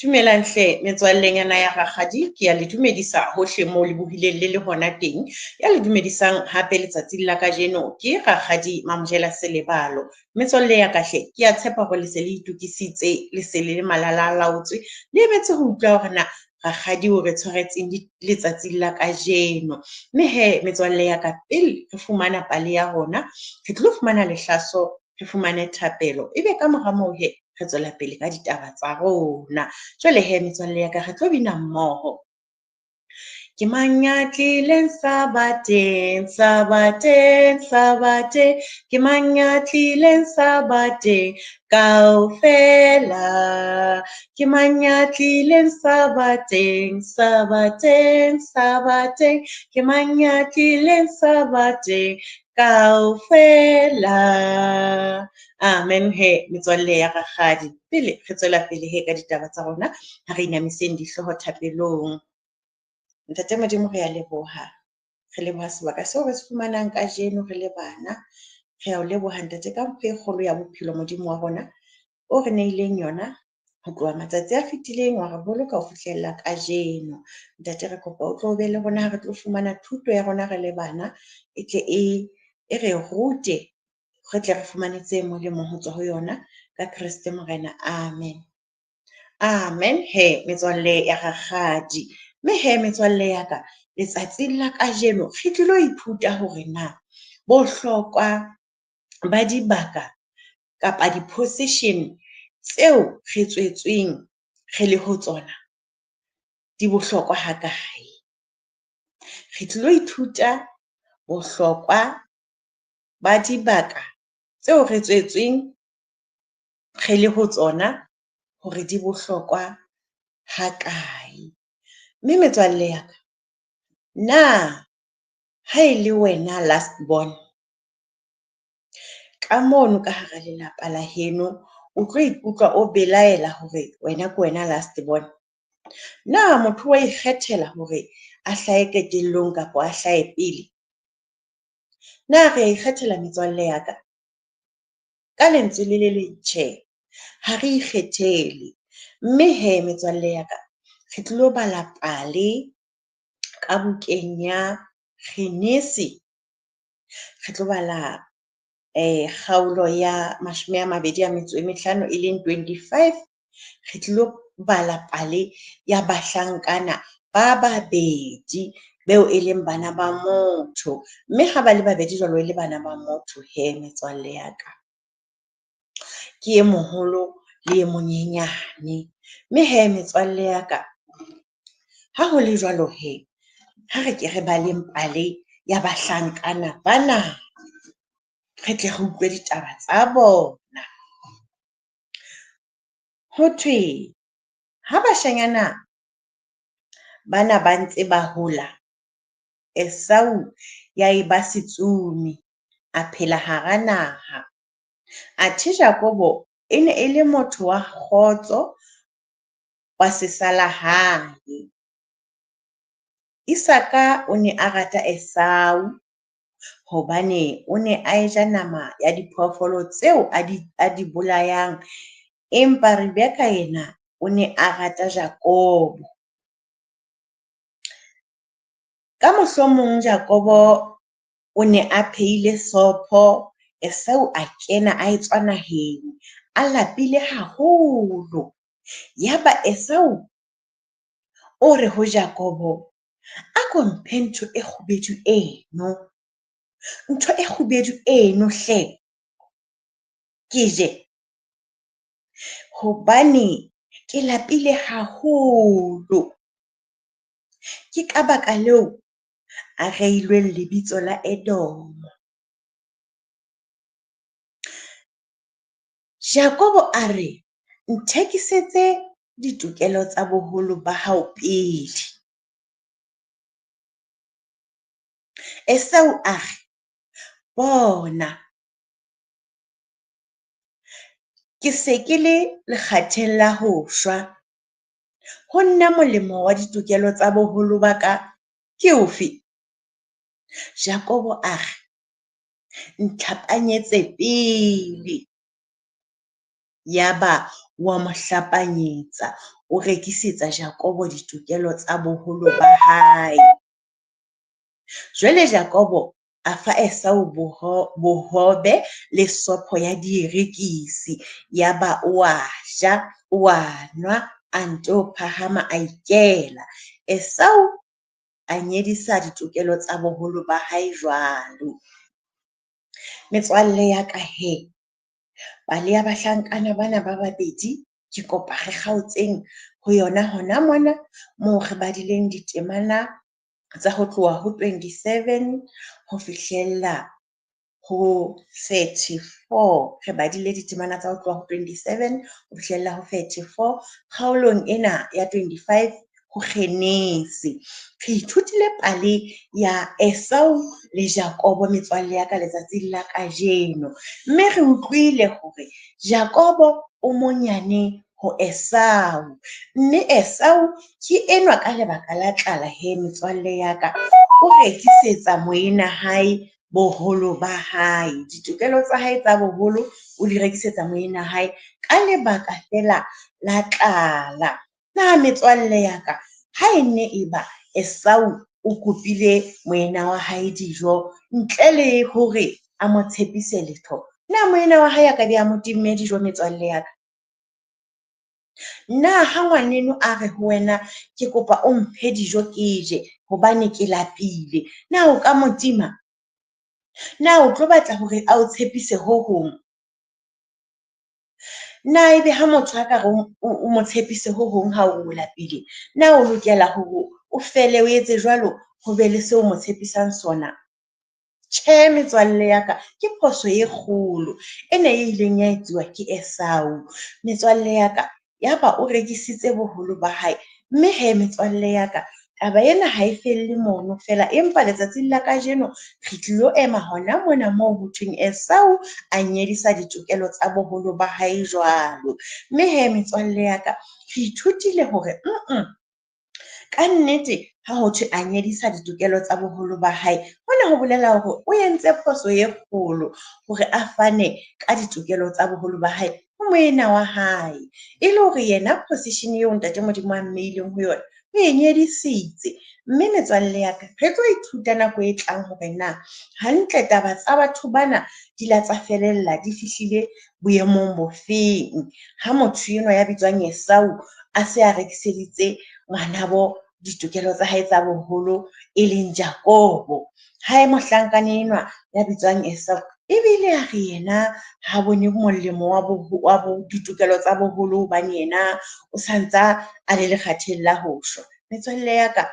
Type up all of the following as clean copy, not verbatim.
Dumelang hle metswallenyana ya rakgadi, ke ya le dumedisa hohle moo le bohileng le le hona teng. Ya le dumedisang hape letsatsing la kajeno ke rakgadi Mamojela Selebalo. Metswalle ya ka hle ke a tshepa hore le se le itukisitse le se le le malalalaotswe le emetse ho utlwa hore na rakgadi o re tshwaretseng letsatsing la kajeno. Mme hee metswalle ya ka pele re fumana pale ya rona, re tlo fumana lehlaso, re fumane thapelo, ebe kamora moo hee re tswela pele ka ditaba tsa rona. Jwale he metswalle ya ka re tlo bina mmoho. Ke mang ya tlileng Sabateng, Sabateng, Sabateng? Ke mang ya tlileng Sabateng kaofela? Ke mang ya tlileng Sabateng, Sabateng, Sabateng? Ke mang ya tlileng Sabateng kaofela? Amen he metswalle ya rakgadi. Pele re tswela pele he ka ditaba tsa rona, ha re inamiseng dihlooho thapelong. Ntate Modimo re a leboha, re leboha sebaka seo re se fumanang kajeno re le bana. Re a o leboha ntate ka mpho e kgolo ya bophelo Modimo wa rona o re neileng yona ho tloha matsatsi a fetileng wa re boloka ho fihlella kajeno. Ntate re kopa o tlo be le rona ha re tlo fumana thuto ya rona re le bana e tle e re rute re tle re fumane tse molemo ho tswa ho yona ka Kreste Morena. Amen. Amen he metswalle ya rakgadi. Mme he metswalle ya ka letsatsing la kajeno re tlilo ithuta hore na bohlokwa ba dibaka kapa di-position tseo re tswetsweng re le ho tsona di bohlokwa ha kae. Re tlilo ithuta bohlokwa ba dibaka tseo re tswetsweng re le ho tsona hore di bohlokwa ha kae. Mme metswalle ya ka na ha e le wena last born ka mono ka hara lelapa la heno, o tlo ikutlwa o belaela hore wena ke wena last born. Na motho wa ikgethela hore a hlahe qetellong kapa a hlahe pele? Na re a ikgethela metswalle ya ka? Ka lentswe le le leng tjhe, ha re ikgethele. Mme he metswalle ya ka re tlilo bala pale ka bukeng ya Genese. Re tlo bala kgaolo ya 25, e leng 25. Re tlilo bala pale ya bahlankana ba babedi beo e leng bana ba motho. Mme ha ba le babedi jwalo e le bana ba motho he metswalle ya ka. Ke e moholo le e monyenyane. Mme he metswalle ya ka ha ho le jwalo he, ha re ke re baleng pale ya bahlankana bana, re tle re utlwe ditaba tsa bona. Ho thwe ha bashanyana bana ba ntse ba hola, Esau ya eba setsomi, a phela hara naha. Athe Jakobo e ne e le motho wa kgotso, wa sesala hae. Isaka o ne a rata Esau hobane o ne a eja nama ya diphoofolo tseo a di bolayang, empa Rebeka yena o ne a rata Jakobo. Ka mohlomong Jakobo o ne a phehile sopho, Esau a kena a etswa naheng, a lapile haholo. Yaba Esau o re ho Jakobo, a ko mphe ntho e kgubedu eno, ntho e kgubedu eno hle ke je, hobane ke lapile haholo. Ke ka baka leo a reilweng lebitso la Edomo. Jakobo a re, nthekisetse ditokelo tsa boholo ba hao pele. Esau a re, bona, ke se ke le lekgatheng la ho shwa. Ho nna molemo wa ditokelo tsa boholo ba ka ke ofe? Jakobo a re, ntlhapanyetse pele. Yaba wa mo hlapanyetsa, o rekisetsa Jakobo ditokelo tsa boholo ba hae. Jwale Jakobo a fa Esau bohobe le sopho ya dierekisi. Yaba o a ja, o a nwa, a nto phahama a ikela. Esau a nyedisa ditokelo tsa boholo ba hae jwalo. Metswalle ya ka he, pale ya bahlankana bana ba babedi ke kopa re kgaotseng ho yona hona mona moo re badileng ditemana tsa ho tloha ho 27 ho fihlella ho 34. Re badile ditemana tsa ho tloha ho 27 ho fihlella ho 34 kgaolong ena ya 25 ho Kgenese. Re ithutile pale ya Esau le Jakobo metswalle ya ka letsatsing la kajeno. Mme re utlwile hore Jakobo o monyane ho Esau, mme Esau ke enwa ka lebaka la tlala he metswalle ya ka, o rekisetsa moena hae boholo ba hae. Ditokelo tsa hae tsa boholo o di rekisetsa moena hae ka lebaka feela la tlala. Na metswalle ya ka ha e ne e ba Esau o kopile moena wa hae dijo ntle le hore a mo tshepise letho, na moena wa hae a ka be a mo timme dijo metswalle ya ka? Na ha ngwaneno a re ho wena, ke kopa o mphe dijo ke je hobane ke lapile, na o ka mo tima? Na o tlo batla hore a o tshepise ho hong? Na ebe ha motho a ka re o mo tshepise ho hong ha o lapile, na o lokela hore o fele o etse jwalo ho be le seo mo tshepisang sona? Tjhe, metswalle ya ka, ke phoso e kgolo ena e ileng ya etsuwa ke Esau. Metswalle ya ka, yaba o rekisitse boholo ba hae. Mme he metswalle ya ka, taba ena ha e felle mono feela, empa letsatsing la kajeno re tlilo ema hona mona moo ho thweng Esau a nyedisa ditokelo tsa boholo ba hae jwalo. Mme he metswalle ya ka, re ithutile hore ka nnete ha ho thwe a nyedisa ditokelo tsa boholo ba hae, hona ho bolela hore o entse phoso e kgolo hore a fane ka ditokelo tsa boholo ba hae ho moena wa hae. E le hore yena position eo ntate Modimo a mmeileng ho yona, o e nyedisitse. Mme metswalle ya ka, re tlo ithuta nako e tlang hore na hantle taba tsa batho bana di la tsa felella di fihlile boemong bofeng. Ha motho enwa ya bitswang Esau a se a rekiseditse ngwanabo ditokelo tsa hae tsa boholo e leng Jakobo. Hae mohlankana enwa ya bitswang Esau ebile a re yena ha bone molemo wa ditokelo tsa boholo hobane yena o santsa a le lekgatheng la ho shwa. Metswalle ya ka,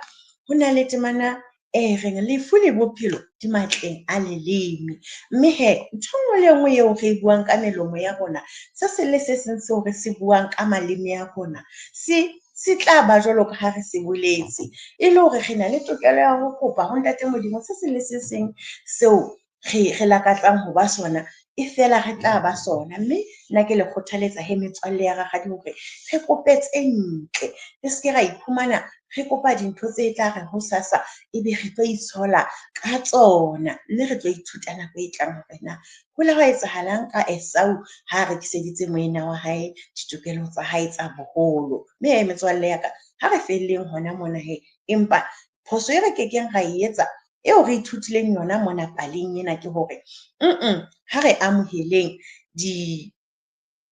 ho na le temana e reng lefu le bophelo di matleng a leleme. Mme he ntho e nngwe le e nngwe eo re e buang ka melomo ya rona, se seng le se seng seo re se buang ka maleme a rona, se tla ba jwalo ka ha re se boletse. E le hore re na le tokelo ya ho kopa ho ntate Modimo se seng le se seng seo re lakatsang ho ba sona, e fela re tla ba sona. Mme nna ke le kgothaletsa he metswalle ya rakgadi hore re kope tse ntle, re seke ra iphumana re kopa dintho tse tla re hosasa ebe re tlo itshola ka tsona. Mme re tlo ithuta nako e tlang hore na ho ile hwa etsahalang ka Esau ha rekiseditse moena wa hae ditokelo tsa hae tsa boholo. Mme he metswalle ya ka, ha re felleng hona mona he, empa phoso e re kekeng ra e etsa eo re ithutileng yona mona paleng ena ke hore ha re amoheleng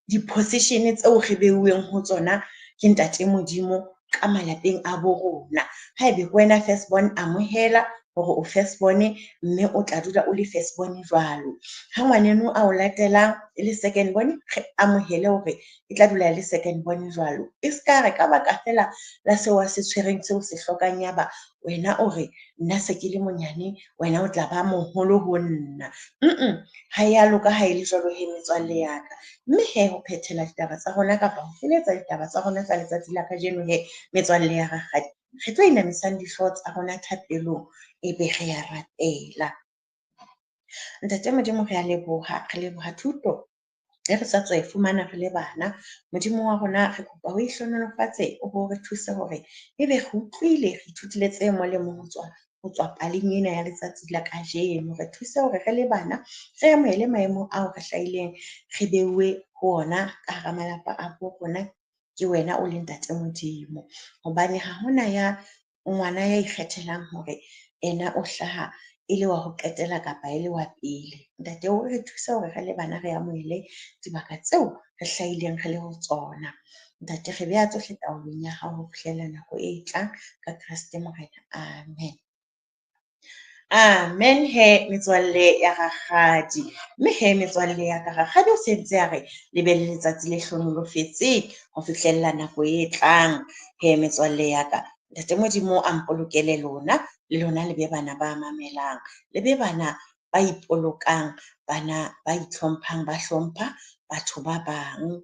di-position tseo re beuweng ho tsona ke ntate Modimo ka malapeng a bo rona. Haebe ke wena first born, amohela hore o first born mme o tla dula o le first born jwalo. Ha ngwaneno a o latelang e le second born, re amohele hore e tla dula e le second born jwalo. E ska re ka baka feela la seo a se tshwereng seo se hlokang yaba wena o re nna se ke le monyane, wena o tla ba moholo ho nna. Ha ya loka ha e le jwalo he metswalle ya ka. Mme he ho phethela ditaba tsa rona kapa ho feletsa ditaba tsa rona tsa letsatsi la kajeno he metswalle ya rakgadi, re tlo inamisang dihlooho tsa rona thapelong ebe re ya rapela. Ntate Modimo, re a leboha, re leboha thuto e re sa tswa e fumana re le bana. Modimo wa rona, re kopa o e hlohonolofatse, o bo re thuse hore ebe re utlwile, re ithutile tse molemo ho tswa ho tswa paleng ena ya letsatsi la kajeno. Re thuse hore re le bana re amohele maemo ao re hlahileng re beuwe ho ona ka hara malapa a bo rona ke wena o le ntate Modimo. Hobane ha hona ya ngwana ya ikgethelang hore ena o hlaha e le wa ho qetela kapa e le wa pele. Ntate o re thuse hore re le bana re amohele dibaka tseo re hlahileng re le ho tsona. Ntate re beha tsohle taolong ya hao ho fihlela nako e tlang ka Kreste Morena. Amen. Amen he metswalle ya rakgadi. Mme he metswalle ya ka rakgadi o sentse a re le be le letsatsi le hlohonolofetseng ho fihlella nako e tlang. He metswalle ya ka, Ntate Modimo a mpolokele lona le lona le be bana ba mamelang, le be bana ba ipolokang, bana ba itlhomphang, ba hlompha batho ba bang.